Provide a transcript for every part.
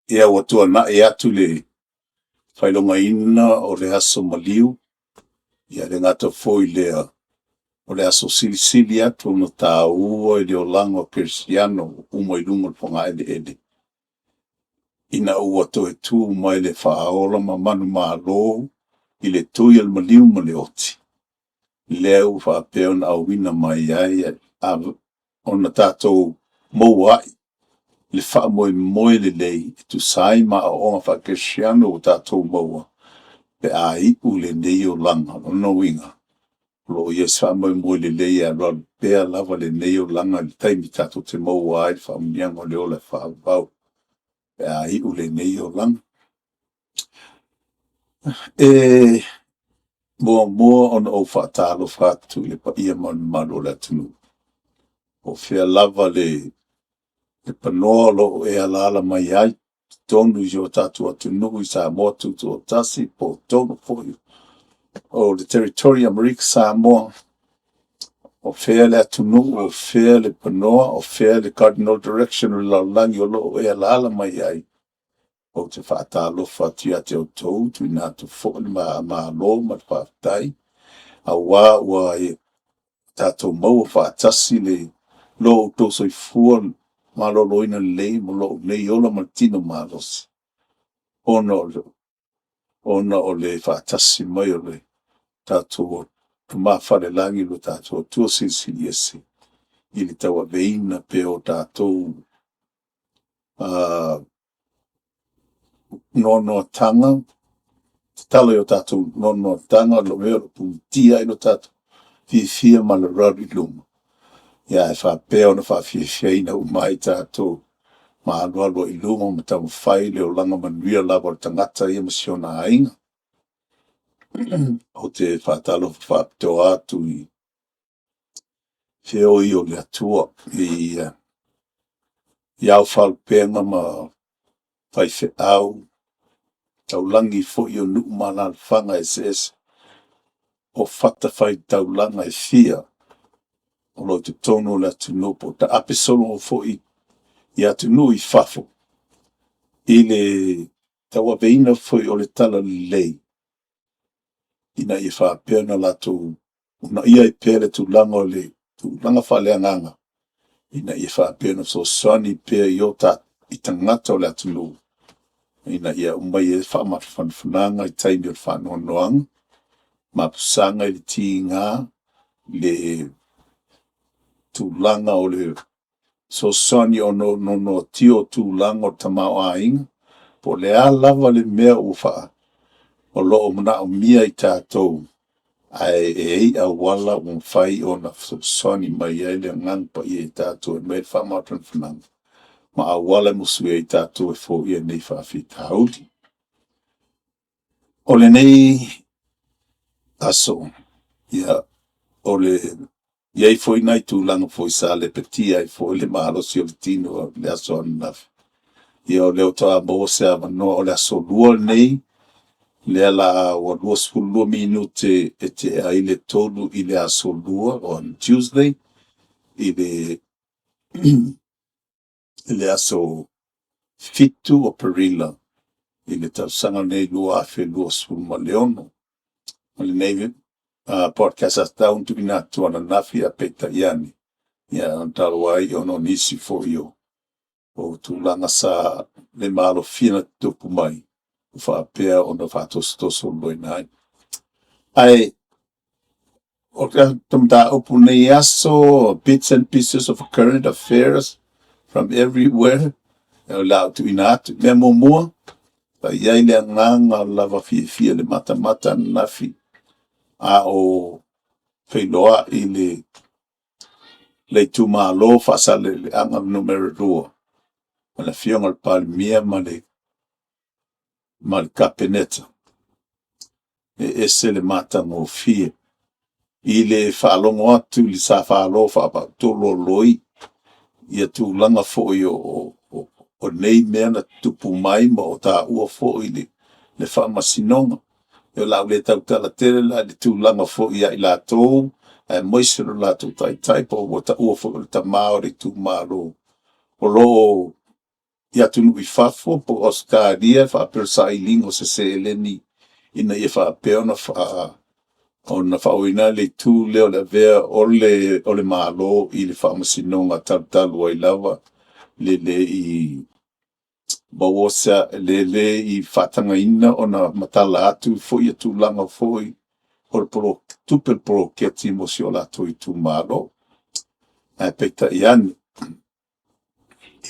Ia ua tuanai atu le faailogaina o le aso maliu, ia le gata foi lea, o le aso silisili atu ona taua i le olaga o Kerisiano uma i luga o le fogaeleele, ina ua toe tu mai le Faaola ma manumalo i le tui a le maliu ma le oti, lea ua faapea ona auina mai ai ona tatou maua ai le faamoemoe lelei e tusa ai ma aoaoga faa-Kerisiano ua tatou maua pe a iu lenei olaga. O lona uiga, o lo o i ai se faamoemoe lelei e alualu pea lava lenei olaga i le taimi tatou te maua ai le faamanuiaga o le ola e faavavau pe a iu lenei olaga. E muamua ona ou faatalofa atu i le paia ma le mamalu o le atunuu, po o fea lava le panoa o lo o e alaala mai ai i totonu o si o tatou atunuu i Samoa Tutoatasi, po o totonu foi o le Territory a Amerika Samoa, o fea le atunuu, o fea le panoa, o fea le cardinal direction o le lalolagi o lo o e alaala mai ai, ou te faatalofa atu ia te outou, tuuina atu foi le malo ma le faafetai, aua ua tatou maua faatasi lo outou soifua maloloina lelei ma lou nei ola ma le tino malosi, ona o le faatasi mai o le tatou Tama Falelagi lo tatou Atua Silisili Ese i le tauaveina pea o tatou noanoataga, tatalo i o tatou noanoataga, o mea o lo o punitia ai lo tatou fiafia ma le alualu i luma, ae faapea ona faafiafiaina uma ai tatou ma alualu ai i luma ma taumafai le olaga manuia lava o le tagata ia ma si ona aiga. Ou te faatalofa faapitoa atu i feoi o le Atua i aofaalupega ma faifeau taulagi foi o nuu ma alaalafaga eseese o fatafaitaulaga e fia o lo o i totonu o le atunuu, po o taape solo foi i atunuu i fafo i le tauaveina foi o le talalelei, ina ia faapea ona latou uunaia ai pea le tulaga o le tulaga faaleagaga, ina ia faapea ona fesoasoani pea i tagata o le atunuu, ina ia aumai ai le faamafanafanaga i taimi o le faanoanoaga, mapusaga i le tiga, le tulaga o le fesoasoani ona o le noanoatia o tulaga o le tamaoaiga, po o le a lava le mea o lo o manaomia e i tatou, ae e i ai auala ua mafai ona fesoasoani mai ai le Agaga Paia ia tatou e aumai ai le faamafanafanaga ma auala e musuia ai tatou e foia nei faafitauli. O lenei aso, ia, e i ai foi nai tulaga foi sa lepetia ai foi le malosi o le tino i le aso ananafi, ia o lea faatoa maua se avanoa. O le aso Lua lenei, lea o le a ua 22 minute e tea ai le 3 i le aso Lua on Tuesday, i le aso 7 o Aperila i le tausaga lenei 2026. O lenei podcast sa tatau ona tuuina atu ananafi, ae peitai ane, ia talu ai ona o nisi foi o tulaga sa le maalofia na tutupu mai, ua faapea ona faatosotosoloina ai. Ae o le tatou mataupu i lenei aso, bits and pieces of current affairs from everywhere, o le a ou tuuina atu. Mea muamua, sa i ai le agaga lava fiafia i le matamata ananafi a o feiloai le itumalo Faasaleleaga Nu.2 ma le Afioga i le Palemia ma le Kapeneta. E ese le matagofie i le faalogo atu i le falo faavautolualoi tulaga foi o o nei mea na tutupu mai ma ua taua foi i le Faamasinoga. Ia o le a ou le tautala tele la i le tulaga foi ia i latou aemaise lo latou taitai po ua taua foi o le tama o le itumalo o lo o i atunuu i fafo po o Ausetalia faapea o le sailiga o se seleni ina ia faapea ona faaauauina ai le itu lea o le avea o le Malo i le Faamasinoga talu ai lava le le i maua le le i faatagaina ona matala atu foi ia tulaga foi o le tupe o le poloketi mo si o latou itumalo. Ae peitai ane,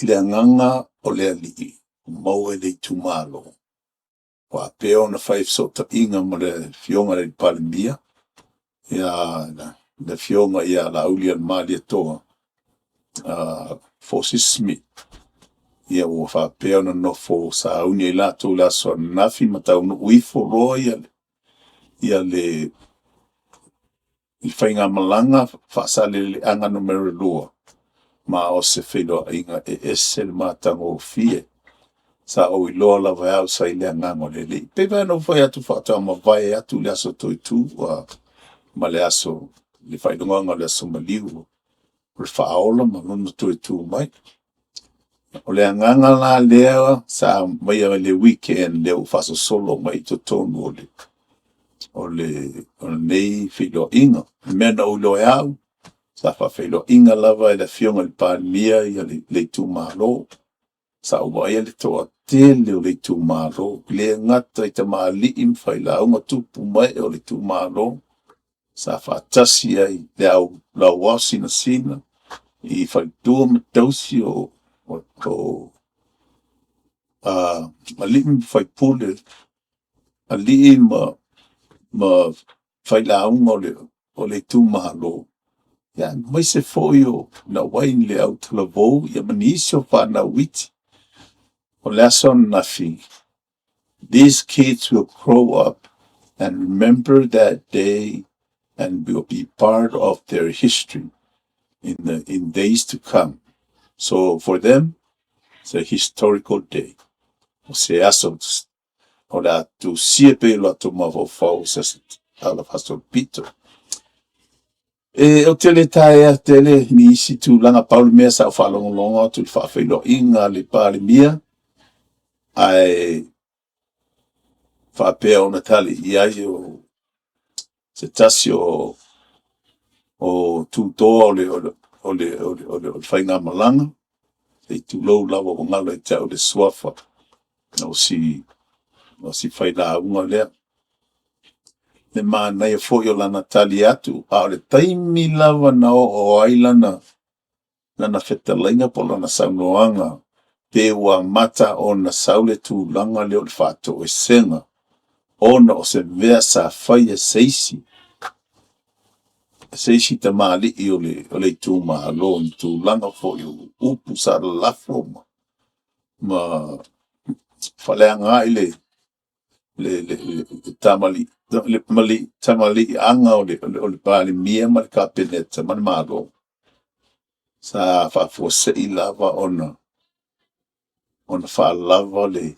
i le agaga o le Alii, maua e le itumalo, faapea ona fai ai fesootaiga ma le Afioga i le Palemia, le Afioga ia Laaulialemalietoa Afosi Smith, ia ua faapea ona nofo sauni ai latou i le aso ananafi ma taunuu ifo loa le faigamalaga Faasaleleaga Numera 2, ma o se feiloaiga e ese le matagofie. Sa ou iloa lava e au sa i ai le Agaga o le Alii. E pei foi ona ou fai atu faatoa mavae atu le Aso Toitu ma le aso, le faailogaga o le Aso Maliu o le Faaola ma Lona toe tu mai. O le agaga la lea sa aumaia i le weekend lea ua faasolosolo mai i totonu o lenei feiloaiga. O le mea na ou iloa e au, sa faafeiloaiga lava e le Afioga i le Palemia le itumalo. Sa ou vaaia le toatele o le itumalo, e le gata i tamalii ma failauga, tupu ma ee o le itumalo sa faatasi ai i le lauao sinasina i faletua ma tausi o alii ma faipule, alii ma failauga o le itumalo, aemaise foi na ou vaai i le autalavou ma nisi o fanau iti. O le aso ananafi, these kids will grow up and remember that day and will be part of their history in days to come. So for them, it's a historical day. O se aso o le a tusia pea i o latou mafaufau o se talafaasolopito. Ou te le taea tele nisi tulaga, pau le mea sa ou faalogologo atu i le faafeiloaiga a le Palemia, ae faapea ona tali i ai o se tasi o tutoa o le faigamalaga, se i tulou lava ua galo ia te au le suafa o si failauga lea. Le manaia foi o lana tali atu, a o le taimi lava na oo ai lana fetalaiga po o lana saunoaga, pe ua amata ona sau le tulaga lea o le faatoesega ona o se mea sa faia e se isi tamalii o le itumalo i tulaga foi o upu sa lalafo ma faaleaga ai le tamaliiaga o le Palemia ma le Kapeneta ma le Malo. Sa faafuasei lava ona faalava le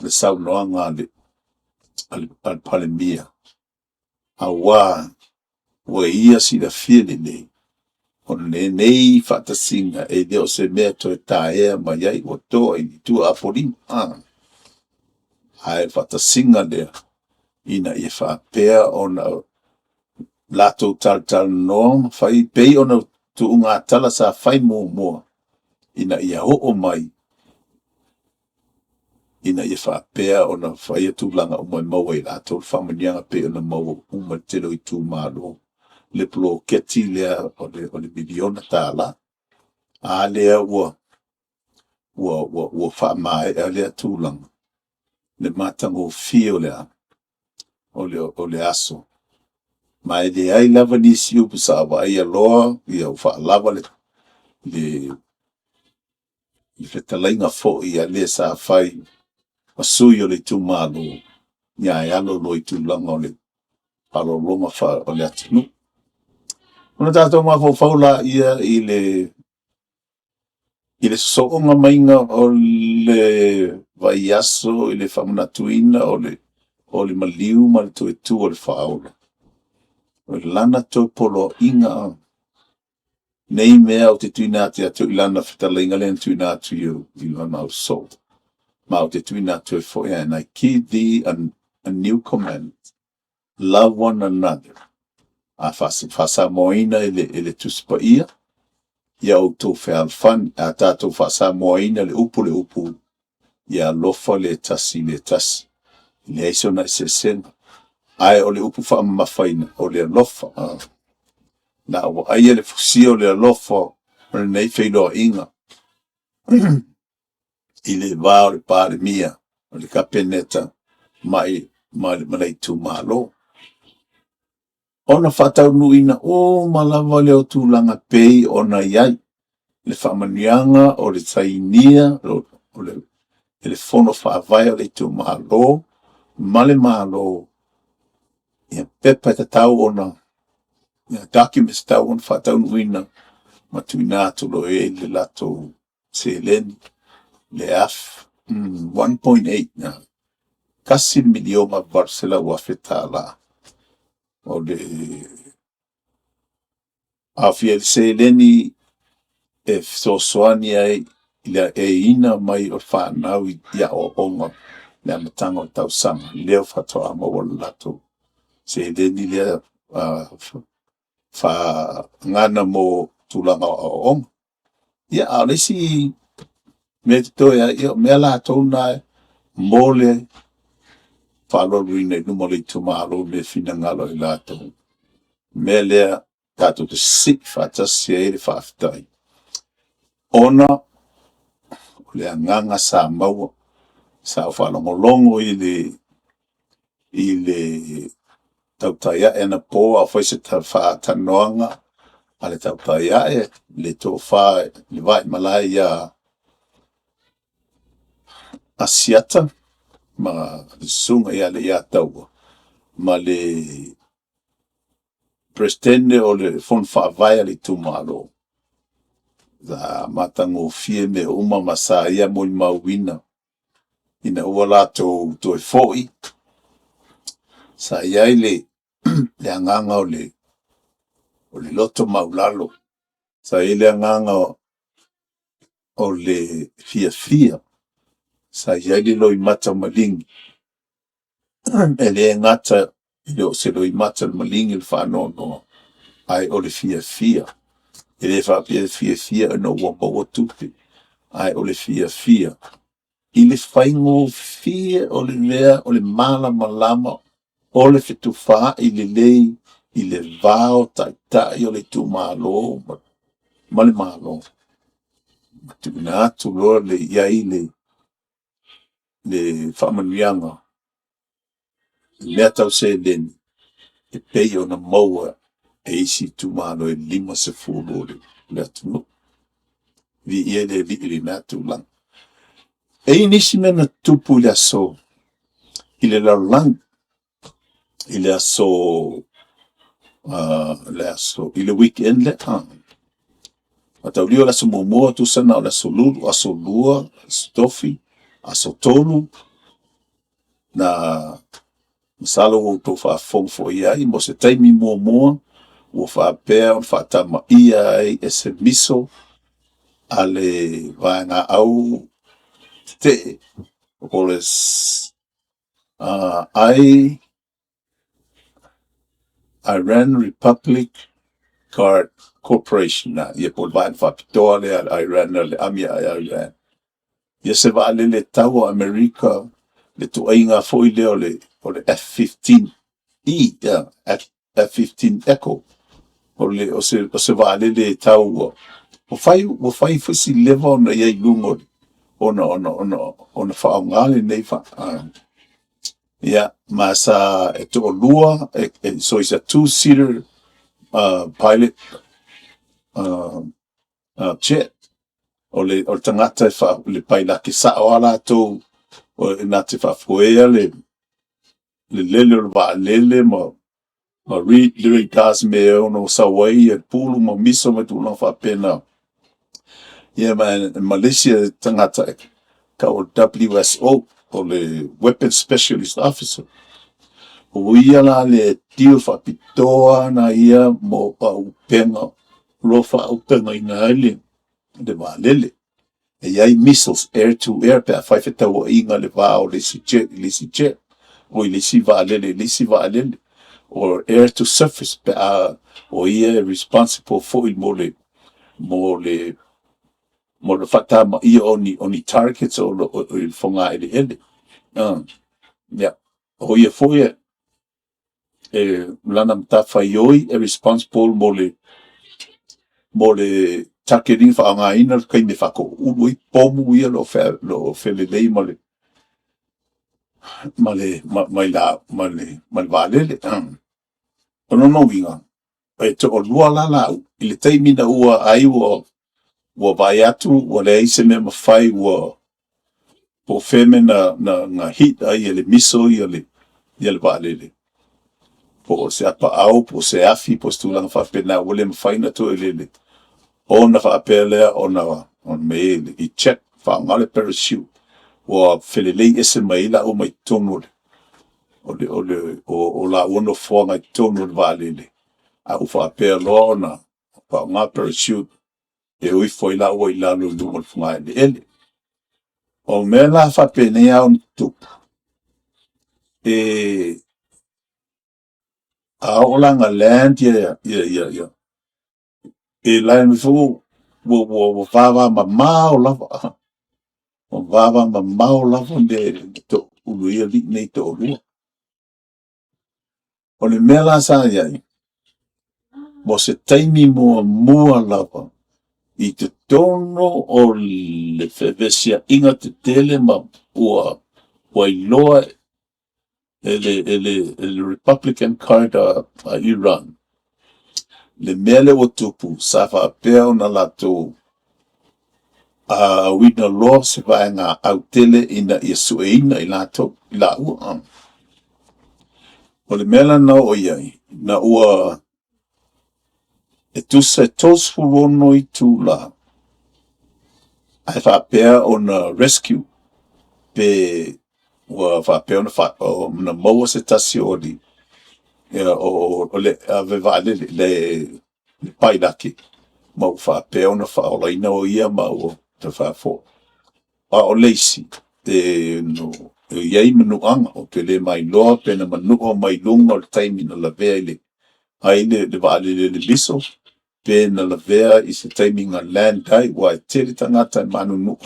saunoaga a le Palemia, aua ua ia silafia lelei, o lenei faatasiga, e le o se mea e toe taea mai ai, ua toa i tua Apolima. Ae o le faatasiga lea, ina ia faapea ona latou talatalanoa ma fai, pei ona tuugatala sa fai muamua ina ia oo mai ina ia faapea ona faia tulaga uma e maua ai e latou le faamanuiaga pei ona maua uma e le tele o itumalo le poloketi lea o le $1 miliona. A lea ua faamaea lea tulaga? Le matagofie o le aso, ma e leai lava nisi upu sa ou vaaia loa ua faalava le fetalaiga foi a le sa fai ma sui o le itumalo, ia ae alo loa i tulaga o le faaaloaloga o le atunuu. Ona tatou mafaufau lea i le I le sosooga maiga o le vaiaso i le faamanatuina o le maliu ma le toe tu o le Faaola, o Lana toe poloaiga nei mea ou te tuuina atu ia te oe i Lana fetalaiga lea na tuuina atu i Lona ausoo, ma ou te tuuina atu ai foi, and I give thee a new commandment, love one another. A faa-Samoaina e le Tusi Paia, ia outou fealofani. A tatou faa-Samoaina le upu i le upu, ia alofa le tasi i le tasi. E leai sona eseesega. Ae o le upu faamamafaina, o le alofa. O le a ou vaaia le fusia o le alofa o lenei feiloaiga i le va o le Palemia, o le Kapeneta ma le itumalo. Ona faataunuuina uma lava lea o tulaga e pei ona i ai le faamanuiaga o le sainia e le Fono Faavae o le itumalo ma le Malo ia pepa e tatau ona, documents e tatau ona faataunuuina ma tuuina atu o lo o i ai le latou seleni, le $1.8 $1,800,000. O le aofia ai le seleni e fesoasoani ai i le eiina mai o fanau i aoaoga i le amataga o le tausaga, lea faatoa maua le latou seleni lea faaagaaga mo tulaga o aoaoga. Ia, a o le isi mea e totoe ai, ia o mea latou na mo le faalualuaina i luma o le itumalo i mea e finagalo ai latou. O le mea lea tatou te sii faatasi ai le faafetai, ona o le agaga sa maua. Sa ou faalogologo i le tautai ae anapo a o fai se faatalanoaga a le tautai ae, le tofa i le vaimalae ia Asiata ma le Susuga ia Leiataua ma le Peresetene o le Fono Faavae a le itumalo. Sa matagofie mea uma ma sa ia molimauina ina ua latou toe foi, sa i ai le agaga o le loto maualalo, sa i ai le agaga o le fiafia, sa i ai le loimata maligi. E le gata e le o se loimata maligi le faanoanoa, ae o le fiafia. E le faapea e fiafia ona ua maua tupe, ae o le fiafia i le faigofie o le mea o le malamalama o le fetufaai lelei i le va o taitai o le itumalo ma le Malo, ma tuuina atu loa i ai le faamanuiaga i mea tau seleni e pei ona maua e isi itumalo e 50 o le atunuu. Viia le Alii i lena tulaga. E i ai nisi mea na tutupu i le aso i le lalolagi, i le aso, i le weekend lea. Mataulia o le aso muamua tusa na o le Aso Lulu, Aso Lua, Aso Tofi, Aso Tolu, na masalo ua outou faafofoga foi i ai mo se taimi muamua ua faapea ona faatamaia ai e se miso a le vaegaau tetee po o le Iran Republic Guard Corporation, ia po o le vaega faapitoa lea a le Iran, le ami a Iran, ia se vaalele taua a Amerika, le ituaiga foi lea o le F-15E, F-15 Echo. O se vaalele taua, ua fai foi si leva ona i ai i luga ona faaaoga lenei vaa. Ia, ma sa, e toalua, so it's a two-seater pilot jet. O le tagata le pailate sao lava latou na te faafoea le lele o le vaalele ma read radars i mea e ono sau ai pulu ma miso ma tulaga faapena. Ia ma le isi tagata e tau o le WSO, o le Weapons Specialist Officer. O ia la le deal faapitoa lava ia mo auupega o lo o faaauupegaina ai le vaalele. E i ai missiles, air to air pe a fai fetauaiga i le va o le isi jet i le isi jet, oi le isi vaalele i le isi vaalele, or air to surface pe a o ia e responsible foi mo le faatamaia o ni targets o lo o i le fogaeleele. Ia, o ia foi e lana matafaioi e responsible mo le target ina faaaogaina le taimi e faatoulu ai pomu ia o lo o felelei ma le vaalele. O lona uiga, e toalua la laua, i le taimi ina ua ai ua vaai atu ua leai se mea e mafai ua po o fea le mea na hit ai e le missile le vaalele, po o se apaau po o se afi po o se tulaga faapena ua le mafai ona toe lele, ona faapea lea ona eject, faaaoga le parachute, ua felelei ese mai ai laua mai totonu o laua nofoaga i totonu o le vaalele, a ua faapea loa ona faaaoga parachute e o ifo ai laua i lalo i luga o le fogaeleele. O mea la faapenei e ao ona tutupu, a oo la ina land e land foi ua vavamamao lava, ua vavamamao lava mea e toaulu ai alii nei e toalua. O le mea la sa i ai, mo se taimi muamua lava i totonu o le fevesiaiga tetele ma ua iloa e le Republican Guard a Iran le mea lea ua tupu, sa faapea ona latou auina loa se vaegaau tele ina ia sueina i latou, i laua. O le mea la na oo i ai, ina ua e tusa e 36 itula ae faapea ona rescue, pe ua faapea ona maua se tasi o alii o le ave vaalele, le pailate, ma ua faapea ona faaolaina o ia ma ua toe faafoi. A o le isi, e i ai manuaga, ou te le mailoa pe na manua mai luga i le taimi na lavea ai le vaalele i le missile, pe na lavea i se taimi na land ai, aua e tele tagata e manunua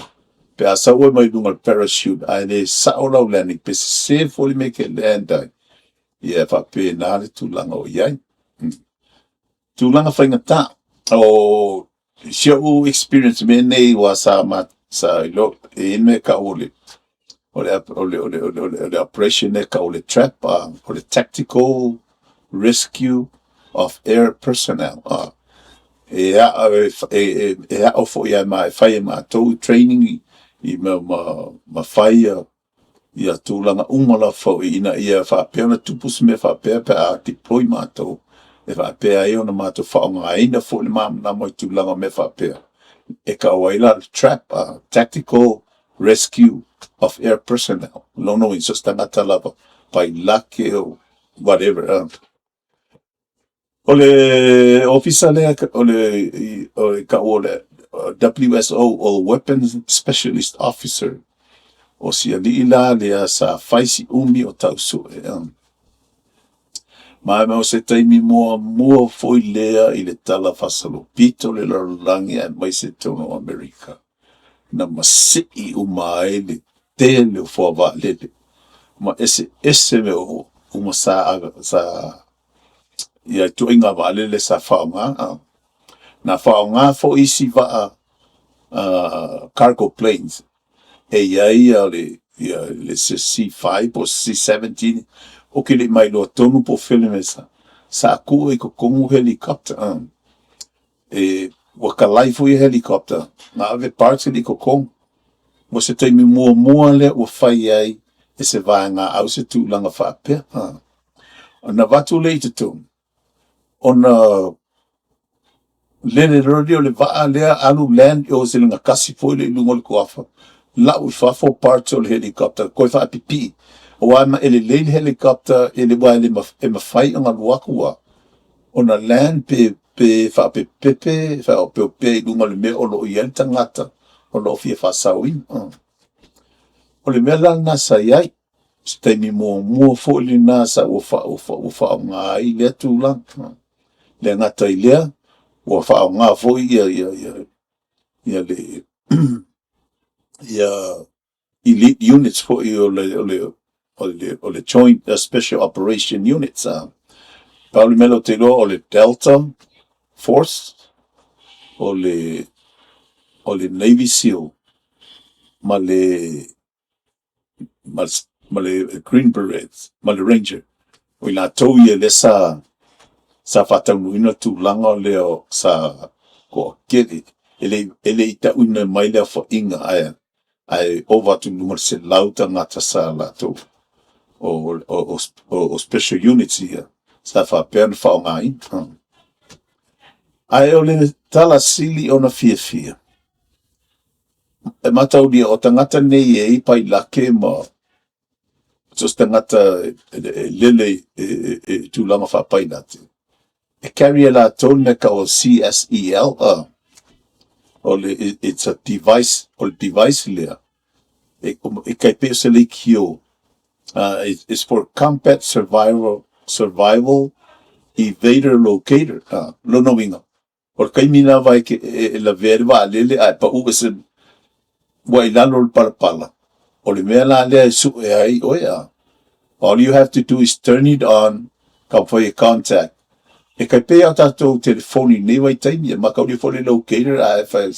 pe a sau oe mai luga o le parachute ae le sao lau landing, pe sese foi le mea e te land ai, ia e faapena le tulaga o i ai. Tulaga faigata, o si ou experience i mea nei aua sa iloa, e i ai le mea e tau o le operation lea e tau o le TRAP, o le Tactical Rescue of Air Personnel. E ao foi lava e fai e matou training ma fai tulaga uma lava foi ina ia faapea ona tupu se mea faapea pe a deploy matou, e faapea ai ona matou faaaogaina foi le malamalama i tulaga o mea faapea, e tau ai la o le TRAP, Tactical Rescue of Air Personnel. O lona uiga, so o se tagata lava, pailate o whatever. O le ofisa lea e tau o le WSO, o Weapons Specialist Officer, o si alii la lea sa fai si umi o tau sue. Ma o se taimi muamua foi lea i le talafaasolopito o le lalolagi aemaise totonu o Amerika, na masii uma ai le tele o foa vaalele ma eseese mea uma sa ia ituaiga vaalele sa faaaoga. Na faaaoga foi isi vaa cargo planes, e i ai le C5 po o le C17, ou te le i mailoa tonu po o fea le mea sa tuu ai i totonu helicopter. Ua talai foi helicopter, na ave parts e le i totonu. O se taimi muamua lea ua fai ai e se vaegaau se tulaga faapea. Ona avatu lea i totonu, ona Lele loa lea o le vaa lea alu land i o i se lagatasi foi lea i luga o le kuafa, lau i fafo parts o le helicopter toe faapipii, aua e lelei le helicopter aua e mafai ona alu atu lava ona land pe faaopeopepe faaopeopea i luga o le mea o lo o i ai le tagata o lo o fia faasaoina. O le mea la lena sa i ai, o se taimi muamua foi lena sa ua faaaoga ai lea tulaga. E le gata i lea, ua faaaoga foi le elite units foi o le Joint Special Operation Units. Pau le mea lea ou te iloa o le Delta Force, o le Navy Seal, ma le Green Berets, ma le Ranger. O i latou ia lea sa faataunuuina le tulaga lea sa toatele. E le i tauina mai le aofaiga, ae ova atu i luga i le 100 tagata sa latou, o special units ia sa faapea ona faaaogaina. Ae o le tala sili ona fiafia, e mataulia o tagata nei e i ai pailate ma so o se tagata e lele i tulaga faapailate, e carry e latou le mea e tau o le CSEL, it's a device, o le device lea, e tai pei o se leitio, it's for combat survival evader locator. O lona uiga, o le taimi lava e lavea ai le vaalele ae pau ese ua i lalo o le palapala, o le mea la lea e sue ai oe. All you have to do is turn it on, taumafai e contact. E tai pei lava o tatou telefoni i lenei vaitaimi, e mataulia foi le locator a e fai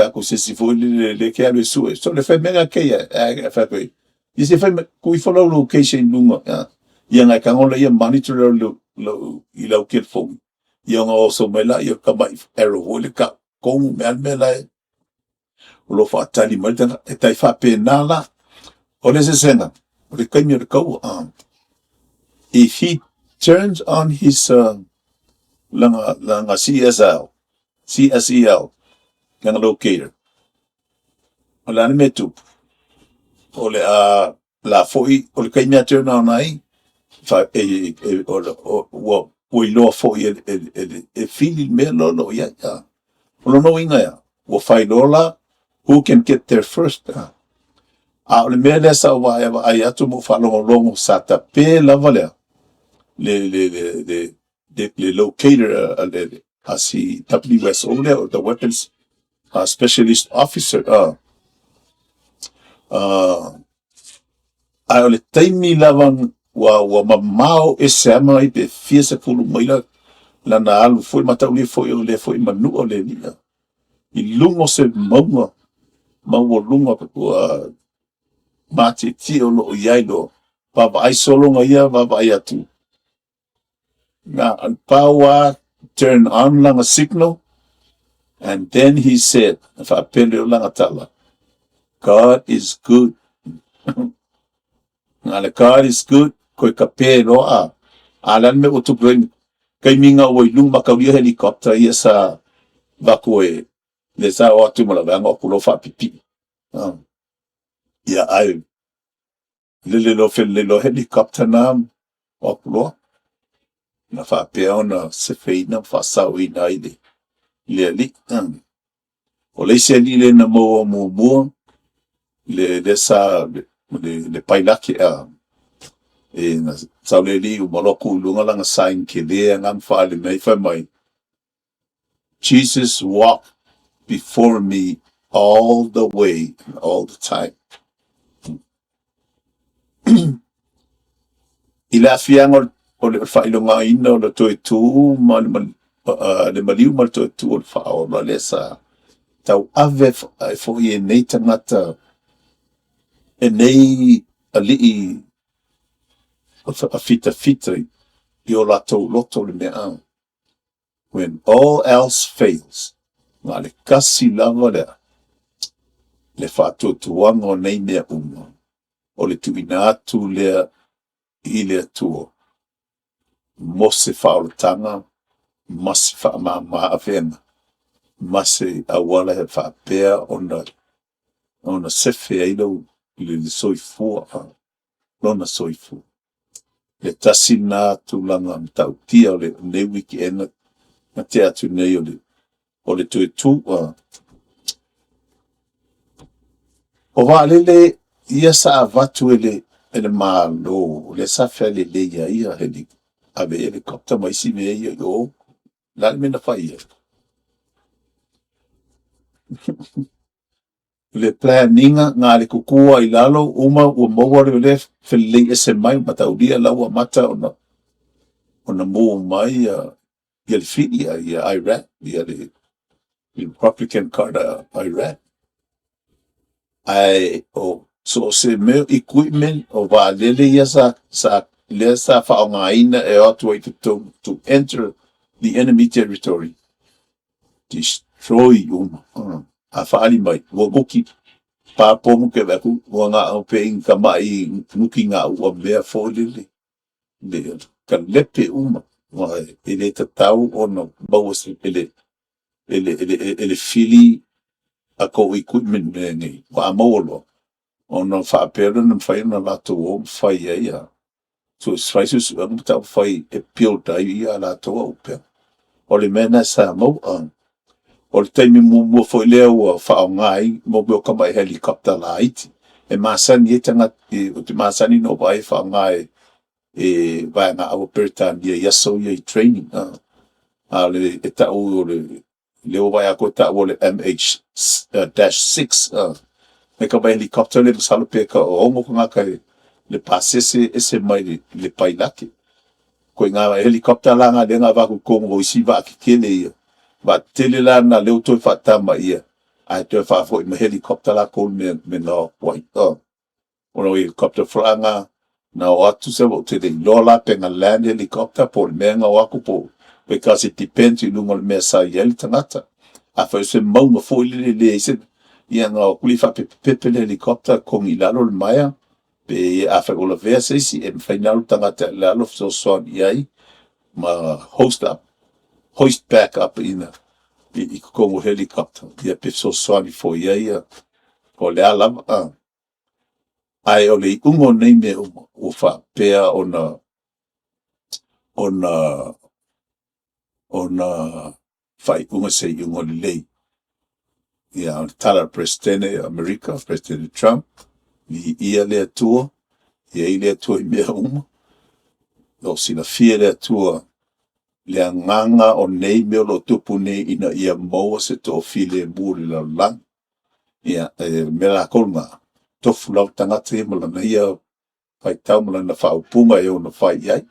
atu i se isi foi lele lea e te alu e sue, sole fai mea na kei e fai atu ai, ia se fai mai, tuu ifo lau location i luga, ia ona e tago lea monitor i lau telefoni, ia ona oso mai lea o le tamai arrow foi lea e tau tonu mai lava le mea la e o lo o faatali mai le tagata. E tai faapena la. O le eseesega, o le taimi o le taua, if he turns on his lana CSL, CSEL, lana locator, o le a le mea e tupu? O le a la foi, o le taimi lava e turn on ai, ua iloa foi e fili le mea la o lo o i ai. O lona uiga e a? Ua faailoa la, who can get there first. A o le mea lea sa ou vaai atu ma ou faalogologo, sa tape lava lea, le locator a si WSO lea, o the Weapons Specialist Officer. Ae o le taimi lava ua mamao ese lava mai pe fia sefulu maila lana alu foi, mataulia foi o lea foi manua le alii i luga o se mauga maualuga ua matietie o lo o i ai loa, vaavaai solo na ia vaavaai atu. Na o le pau lava turn on lana signal, and then he said, na faapea lea o lana tala, God is good. Na le God is good, koe tape loa a. A le a le mea ua tupu ai, taimi na ua i luga mataulia helicopter ia sa avatu e, lea sa o atu ma lau vaega o atu loa faapipii. Ia ae lele loa felelei loa helicopter na o atu loa. Na faapea ona sefeina ma faasaoina ai le alii. O le isi alii lea na maua muamua, lea sa le pailate a, e na sau le alii uma loa tuu i luga lana sign tele lena ma faaali mai fai mai, Jesus walked before me all the way and all the time. I le aafiaga o le faailogaina o le toe tu ma le maliu ma le toe tu o le faaola lea sa tauave ai foi e nei tagata, e nei alii fitafita i o latou loto le mea a. When all else fails, na o le tasi lava lea, le faatuatuaga o nei mea uma, o le tuuina atu lea i le Atua mo se faaolataga. ma se faamama avega ma se auala e faapea ona sefe ai lou le soifua, lona soifua. Le tasi lena tulaga matautia o lenei weekend na tea atu nei o le toe tu. O vaalele ia sa avatu e le Malo lea sa felelei ai ave ai helicopter ma isi mea ia i o, o le a le mea na fai i ai? Le plan ina, na o le tutu lava i lalo uma ua maua lea felelei ese mai, mataulia la ua amata ona move mai le fili Iraq, le Republican Guard a Iraq. Ae o so o se mea o equipment, o vaalele ia lea sa faaaogaina e o atu ai i totonu to enter the enemy territory, destroy uma. A faaali mai, ua nuki, pa pomu ou te vaai atu ua na o pei ni tamai nukigaua mea foi lele, le talepe uma. Aua e le tatau ona maua e le fili a outou equipment mea nei, aua a maua loa, ona faapea lea ona mafai ona latou o ma fai ai fai suesuega ma taumafai e build ai a latou auupega. O le mea lena sa maua. O le taimi muamua foi lea ua faaaoga ai mea o tamai helicopter laiti e masani ai tagata, ou te masani ona ou vaai e faaaoga e vaega aua Peretania i aso ia i training. A o le, e tau o le, lea ua vaai atu e tau o le MH-6, nai tamai helicopter lea masalo pe toaono tagata i le pasese ese mai le pailate. Ituaiga helicopter la na lea na avatu i totonu o isi vaa tetele ia, vaa tetele la na o lea ua toe faatamaia, ae toe faafoi ma helicopter latou i le mea na o atu ai. O helicopter foi la na, na o atu ou te le i iloa la pe na land helicopter po o le mea na o atu po o, because it depends i luga o le mea sa i ai le tagata. Afai o se mauga foi lele e leai se, ia ona o atu lea faapepepepe le helicopter, togi i lalo le maea, pe afai ua lavea se isi, e mafai ona alu le tagata i lalo fesoasoani i ai ma host up, hoist back up i totonu o le helicopter, ia pe fesoasoani foi i ai po o le a lava. Ae o le iuga o nei mea uma, ua faapea ona faaiuga se iuga lelei. Ia, o le tala a le Peresetene o Amerika le Peresetene Trump, viia le Atua, e i ai le Atua i mea uma. O lo o silafia e le Atua le agaga o nei mea o lo o tupu nei ina ia maua se toafilemu o le lalolagi. Ia, o le mea latou lena, e tofu lava le tagata ia ma lana ia faitau ma lana faaupuga e ono fai i ai.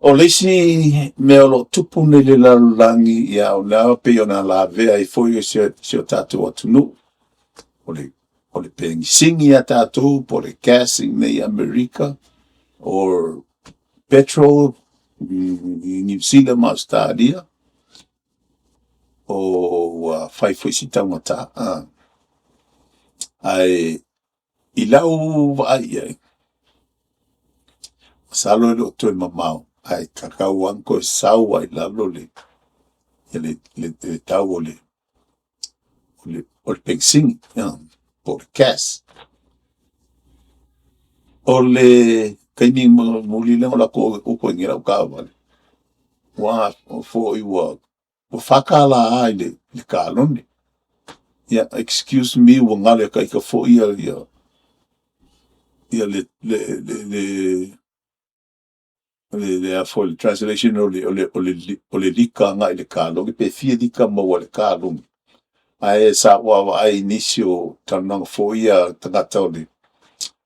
O le isi mea o lo o tupu nei i le lalolagi, ia o lea e pei ona lavea ai foi si o tatou atunuu, o le penisini a tatou po o le gas i inei i Amerika, or petrol i Niu Sila ma Ausetalia, ua fai foi si taugata. Ae i lau vaai i ai, masalo e le o toe mamao ae tatau lava ona toe sau lava i lalo le tau o le penisini po o le gas. O le taimi mulimuli lea na ou alu atu utu ai lau taavale, ua $4 lava i le kalone. Ia, excuse me ua galo ia te ita foi le translation o le lita agai i le kalone, pe fia lita e maua i le kalone, ae sa ou vaavaai i nisi o talanoaga foi ia a tagata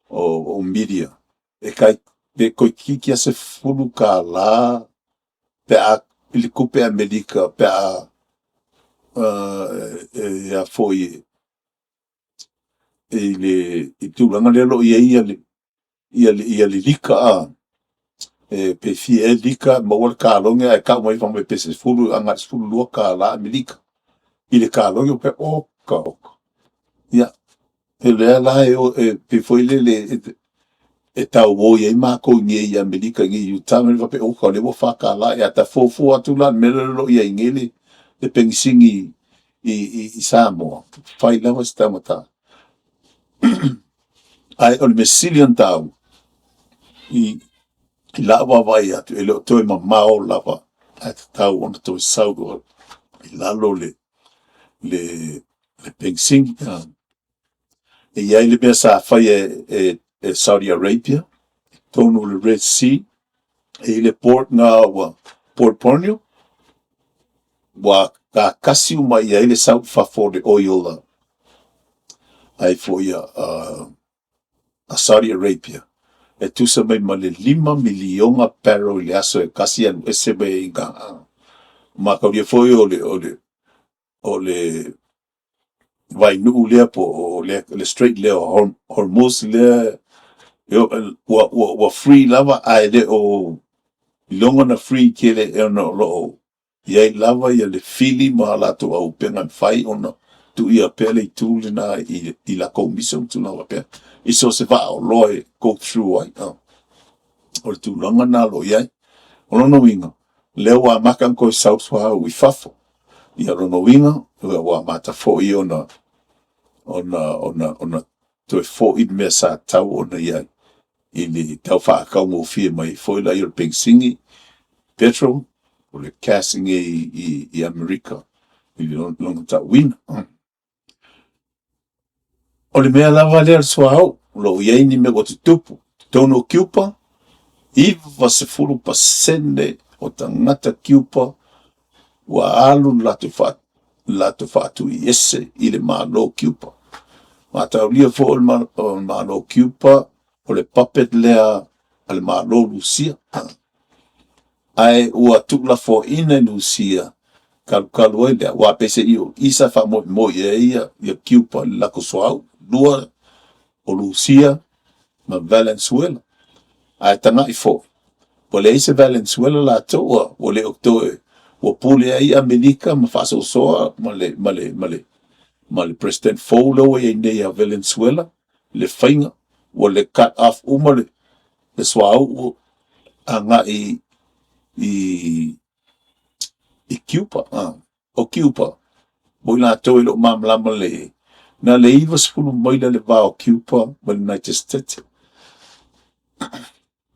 o media, e tai pe toeitiiti lava $10 pe a i le tupe Amerika pe a i le tulaga lea o lo o i ai le lita, pe fia ea lita maua le kalone ae tau mai fai mai pe 10 agai i le $12 Amerika i le kalone. Ou fai atu, oka oka. Ia, o lea la e pei foi lele… e tauoi ai makou i nei i Amerika i nei i Utah, faapea, oka, o lea ua $4. Ia ta fuafua atu la i le mea lea o lo o i ai nei le penisini i Samoa, fai lava si taugata. Ae o le mea sili ona taua i lau vaavaai atu, e le o toe mamao lava ae tatau ona toe sau loa i lalo le penisini. E i ai le mea sa faia e Saudi Arabia i totonu o le Red Sea, e i ai le port lena ua Port ua atasi uma i ai le sau i fafo o le oil a Saudi Arabia, e tusa mai ma le 5 miliona barrel i le aso e tasi e alu ese mai ai i ina. Mataulia foi o le vainuu lea po o le Strait lea o Hormuz lea ua free lava ae le o iloga ona free tele ona o lo o i ai lava le fili ma latou auupega e mafai ona tuia pea le itu lena i latou missile ma tulaga faapea, i so o se vaaoloa e go through ai. O le tulaga lena o lo o i ai. O lona uiga, o lea ua amata ona toe sau le suauu i fafo. Ia o lona uiga, ua amata foi ona toe foi le mea sa tatau ona i ai i le tau faataugofie mai ai foi lea o le penisini, petrol, o le gas i inei i Amerika i lona tauina. O le mea lava lea o le suauu, o lo o i ai ni mea ua tutupu i totonu o Kiupa, 90% o tagata Kiupa ua alu le latou faatuiese i le Malo o Kiupa. Mataulia foi o le Malo o Kiupa, o le puppet lea a le Malo o Lusia, ae ua tuulafoaiina e Lusia, talu ai lea, aua peiseai o i sa faamoemoe i ai Kiupa i le latou suauu. Lua o Lusia ma Valenzuela. Ae tagai foi, ua leai se Valenzuela latou, ua le o toe, ua pule ai Amerika ma faasoasoa ma le President fou lea ua i ai nei ia Valenzuela le faiga, ua le cut off uma le suauu agai i Kiupa. O Kiupa, mo i latou e le o malamalama lelei, na o le 90 maila le va o Kiupa ma le United States.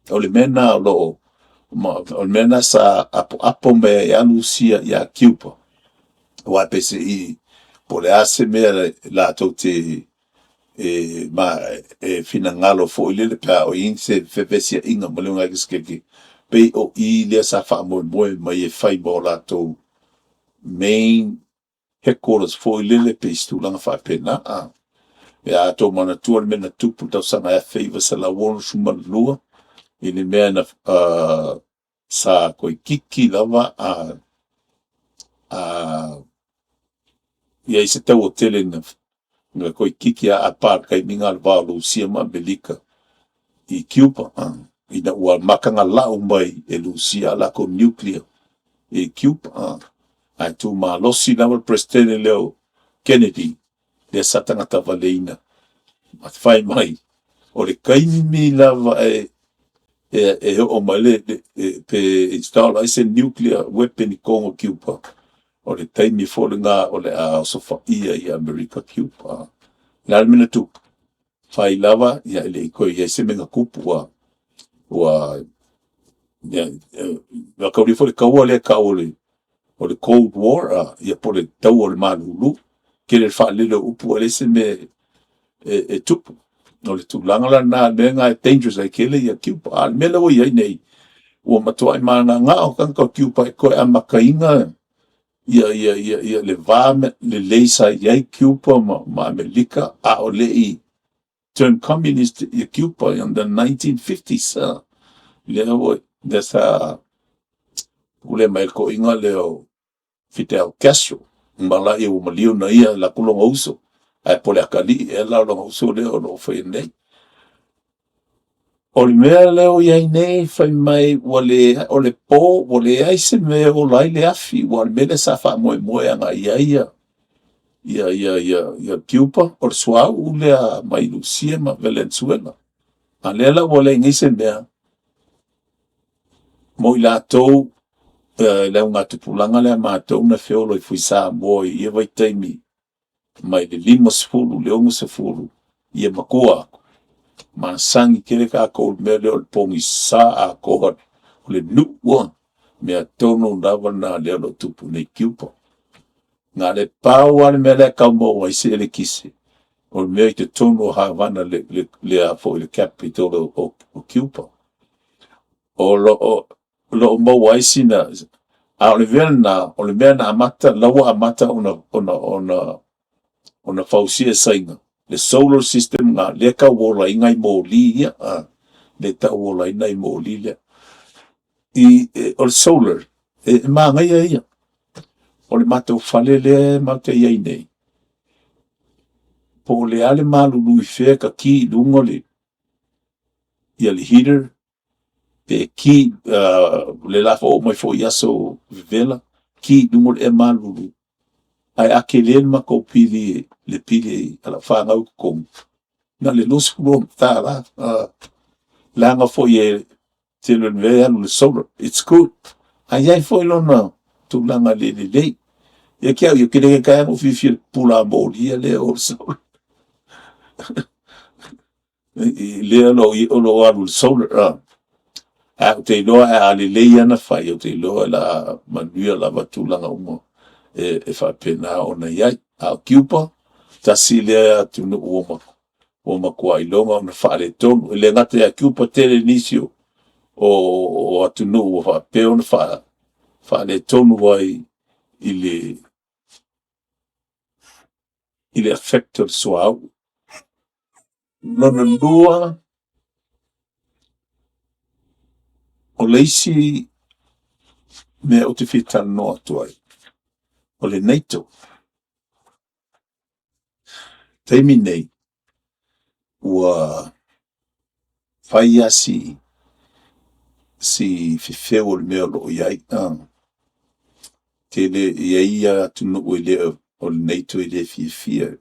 O le mea lena o lo o, o le mea lena sa apoapo mai ai lava Lusia ia Kiupa, aua peiseai po o le a se mea latou te finagalo foi lele pe a oo e i ai se fevesiaiga ma le United States, pei o i lea sa faamoemoe mai ai e fai ma o latou main headquarters foi lele pei se tulaga faapena. Pe a outou manatua le mea na tupu i le tausaga e 1962 i le mea na sa toeitiiti lava i ai se taua tele na toeitiiti aapa i le taimi lena i le va o Lusia ma Amerika i Kiupa, ina ua amata ona lau mai e Lusia a latou nuclear i Kiupa. Ae tu malosi lava le Peresetene lea o Kennedy, lea sa tagata valeina, ma fai mai, o le taimi lava e oo mai pe install ai se nuclear weapon i totonu o Kiupa, o le taimi foi lena o le a osofaia ai e Amerika Kiupa. O le a le mea na tupu? Fai lava, ia e le i toe i ai se mea na tupu, mataulia foi le taua lea e tau o le Cold War, ia po o le taua o le malulu. Tele o le faalele o upu ae leai se mea e tupu. O le tulaga la lena o le mea lena e dangerous ai tele Kiupa. A o le mea lea ua i ai nei, ua matuai mananao tagata o Kiupa e toe amataina le va lelei sa i ai Kiupa ma Amerika a o le i turn communist ia Kiupa in the 1950s. Lea sa pule mai ai le toeaina lea o Fidel Castro, uma lea ua maliu na ia alu atu lona uso, ae po o le atalii ea la o lona uso lea o lo o faia nei. O le mea lea ua i ai nei, fai mai ua le, o le po ua leai se mea e ola ai le afi, aua o le mea lea sa faamoemoe agai i ai Kiupa, o le suauu lea mai Lusia ma Venezuela. A o lea la ua leai nei se mea mo i latou le augatupulaga lea a matou na feola i Samoa i ia vaitaimi mai le 50 i le 60 ia ma tua atu, masani tele tatou i le mea lea o le pogisa atoa o le nuu lava. O le mea tonu lava lena o lea o lo o tupu nei i Kiupa. Na o le pau lava le mea la e tau maua ai se elekise, o le mea i totonu o Havana le capital o Kiupa. O lo o maua ai sina, a o le mea lena, o le mea na amata, o la ua amata ona fausia e Saina le solar system lena lea e tau ola ai nai moli ia, lea e tau ola ai nai moli ia. O le solar, e manaia ia. O le matou fale lea matou te i ai nei, po o le a le malulu i fea e ta ki i luga le heater, pe ki, o lea o le a oo mai foi aso vevela, ki i luga le ea malulu, ae a tele le matou pili, le pili a lau fanau i totonu, na o le $26. Leaga foi o le tele o mea e alu i le solar, its good, ae i ai foi lona tulaga le lelei. Ia te au ia, ou te le taitai lava ona ou fiafia i le pupula moli lea e o i le solar lea o lo o alu i le solar. Ae ou te iloa a lelei lava ona fai, ou te iloa o le a manuia lava tulaga uma e faapena ona i ai. A o Kiupa, tasi lea atunuu ua matua iloga ona faaletonu. E le gata ia Kiupa, tele nisi o atunuu ua faapea ona faaletonu ai i le effect o le suauu. Lona lua, o le isi mea ou te fia talanoa atu ai, o le NATO. O le taimi lenei, ua fai lava si fefeu o le mea o lo o i ai. E i ai atunuu o le NATO e le fiafia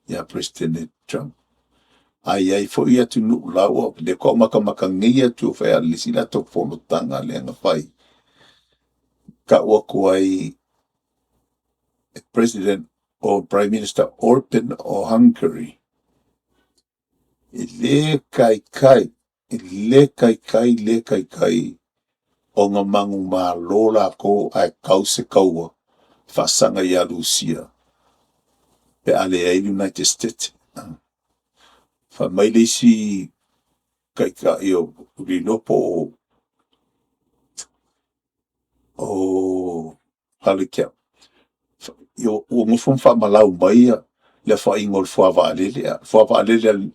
ia Peresetene Trump, ae i ai foi atunuu la ua, lea faatoa ou matamata nei atu e fai lava o le isi latou fonotaga lea na fai, tau atu ai e President o Prime Minister Orben o Hungary, e le taitai, e le taitai le taitai ona manumalo latou ae tau se taua e faasaga ia Rusia pe a leai le United States. Fai mai le isi taitai ou te le iloa po o galo ia te au, ua nofo ma faamalau mai le aofaiga o le fuavaalele, le fuavaalele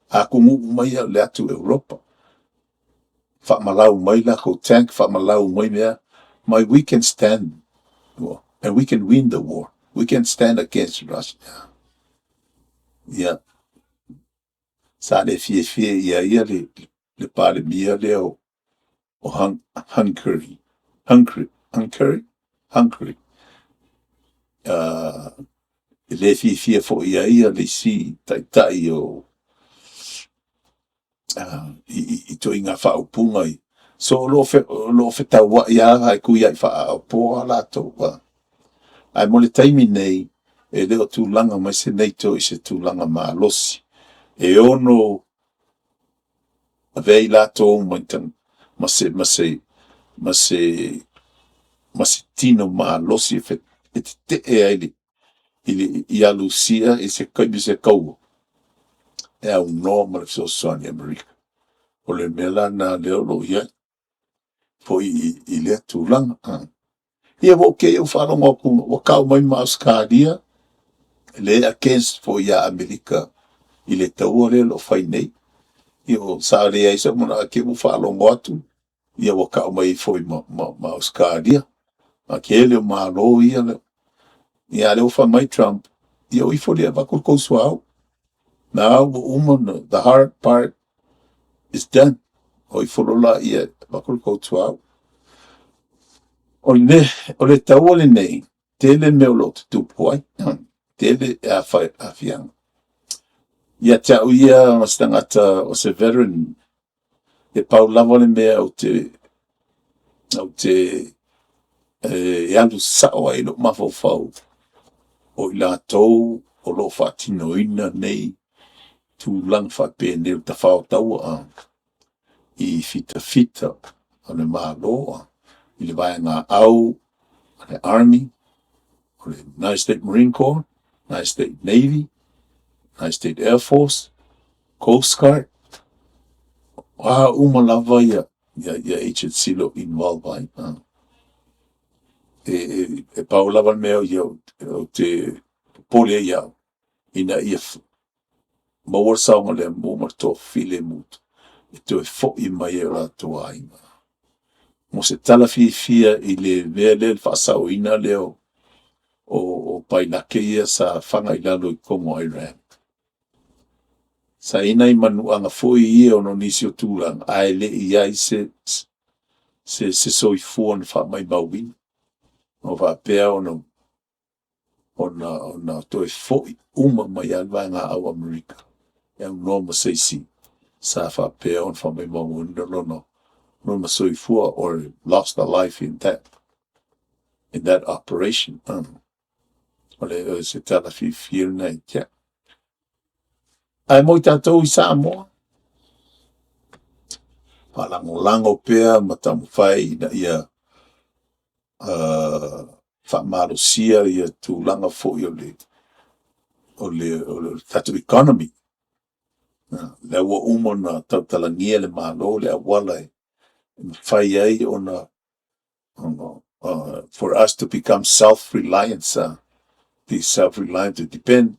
a atunuu uma ia o le atu Europa, faamalau mai latou tank, faamalau mai mea, fai mai we can stand and we can win the war, we can stand against Russia. Ia, sa le fiafia i ai ia le Palemia lea o Hungary, Hungary. E le fiafia foi i ai le isi taitai o i ituaiga faaupuga ia. So o lo o fetauai lava, fetuiai faa-aopo lava latou. Ae mo le taimi nei, e le o tulaga mai se NATO i se tulaga malosi e ono avea i latou ma se tino malosi e tetee ai ia Rusia i se taimi o se taua, e aunoa ma le fesoasoani a Amerika. O le mea la lena o lea o lo o i ai foi i lea tulaga. Ia ua ou te i ua ou faalogo atu ua tau mai ma Ausetalia, lea e against foi ia Amerika i le taua lea o lo o fai nei. Ia sa leai sou manao ae te i ua ou faalogo atu ia ua tau mai ai foi ma Ausetalia. A o le tele o Malo ia, a o lea ua fai mai Trump, ia o ifo lea e avatu le tou suauu. O lena ua uma ona, the hard part is done. O ifo loa laia e avatu le tou suauu. O le taua lenei, tele mea o lo o tutupu ai, tele aafiaga. Ia te au ia ma se tagata o se veteran. E pau lava le mea ou te, ou te e alu sao ai lou mafaufau, o i latou o lo o faatinoina nei tulaga faapenei o le tafao taua i fitafita o le Malo, i le vaegaau a le Army, o le United States Marine Corps, United States Navy, United States Air Force, Coast Guard, o a uma lava ia agency o lo o involve ai. E pau lava le mea ia ou te popole ai au, ina ia maua le saogalemu ma le toafilemu e toe foi mai ai i o latou aiga. Mo se tala fiafia i le mea lea le faasaoina lea o pailate ia sa fana i lalo i totonu o Iran, sa i ai nai manuaga foi ia ona o nisi o tulaga, ae le i i ai se soifua na faamaumauina, o faapea ona toe foi uma mai lava le vaegaau a Amerika e aunoa ma se isi sa faapea ona faamaumauina lona soifua or lost a life in that operation. O se tala fiafia lena ia te au. Ae mo i tatou i Samoa, faalagolago pea ma taumafai ina ia faamalosia tulaga foi o le tatou economy. O lea ua uma ona tautalagia e le Malo le auala e mafai ai ona for us to become self-reliance, be self-reliant to depend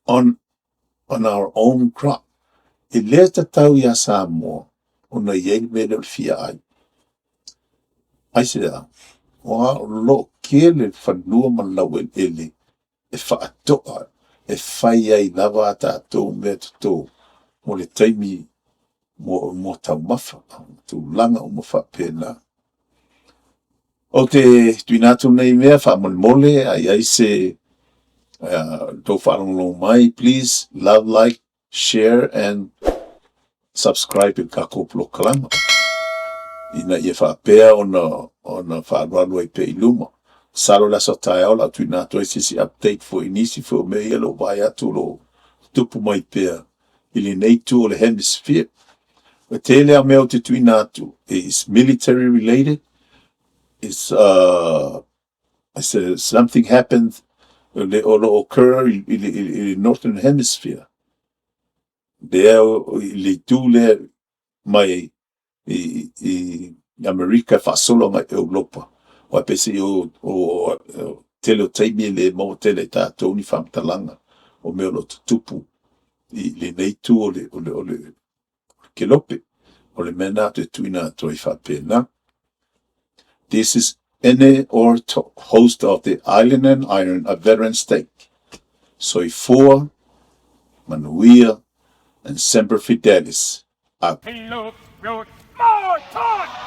on our own crop. E le tatau ia Samoa ona i ai le mea lea o le fia ai. Aisea? Aua o lo o tele fanua ma le laueleele e faatoa, e fai ai lava a tatou meatoto mo le taimi mo meataumafa, tulaga uma faapena. Ou te tuuina atu nei mea faamolemole, a i ai se tou faalogologo mai, please love, like, share and subscribe i le tatou polokalama, ina ia faapea ona faaalualu ai pea i luma. Masalo o le aso a taeao o le a ou tuuina atu ai se isi update foi i nisi foi o mea ia o lo o ou vaai atu o lo o tutupu mai pea i lenei itu o le hemisphere. O le tele lava o mea ou te tuuina atu, is military related, is something happened o lo o occur i le Northern Hemisphere, lea i le itu lea mai i Amerika faasolo agai i Europa. Aua peiseai o le tele o taimi e le maua tele e tatou ni faamatalaga o mea o lo o tutupu i lenei itu o le kelope. O le mea lena ou te tuuina atu ai faapena. This is Ene Orto, host of the Island and Iron, a Veteran's Take. Soifua, manuia, and semper fidelis. Out. He looked, wrote, more talk!